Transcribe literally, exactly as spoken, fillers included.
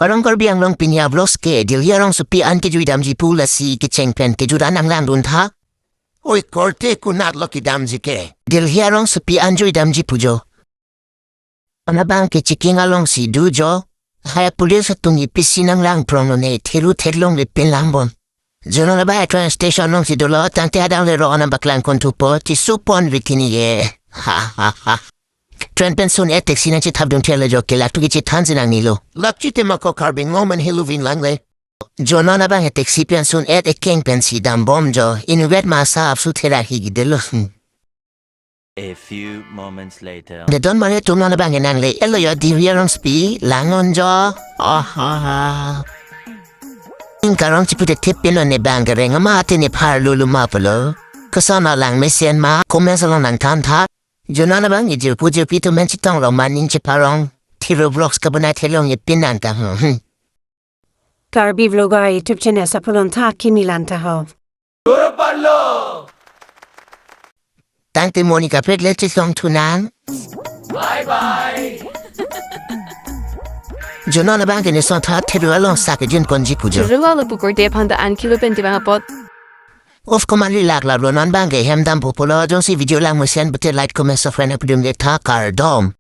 Arong Karbi Anglong pini a-vlogs ke Delhi arongsopi an kejui damji pu lasi kecheng pen kejut an nanglangdun tha. Oi korte, konatlo kedamji ke? Delhi arongsopi an jui damji pu jo. Anabang ke Chikking alongsi do jo. Hai police atum ipisi nanglang prong lo ne, theru thelongle pin langbom. Jo non abang train station alongsi dolo, tangte adang le ro anam paklang konthupo, ti supon ritini ye. Ha ha ha. Train pensun e taxi nangchethapdun thelo jo, kelak tu kechethanji nangnelo. Lak chitema ko Karbi Anglong men helo vin langle. Jo non abang e taxi pensun et ekeng pensi dambom jo, inutvet masa apsu thera hi gidelo. Hmm. A few moments later. Dedon mane tum non abang e nangle-etlo jo, Delhi arongsopi lang non jo. Oh ha ha. Ingkarong chipu te thip pin non ne bang kereng ama te ne phar lulu ma pulo. Koson alang mesen ma, comments along nangthan tha. Jo non abang e jirpo jirpi atum pen chetong lo, maning cheparong. Theru vlogs kabonai thelong e pin nangta ho. Hmm. Karbi Vlogger YouTube channel support lon tha kimi lan tha ho. Tangte Monica pet le chetong thu nang. Bye bye. Jo non abang ke ne son tha theru along sak jin konji pu jo. Theru alo pu korte aphan ta an kilo pen tibang apot. Of, komatli lak lap lo, non abang ke hem dampo pulo, jongsi video lang mesen pute like, comment, subscribe nangpidun le tha, kardom.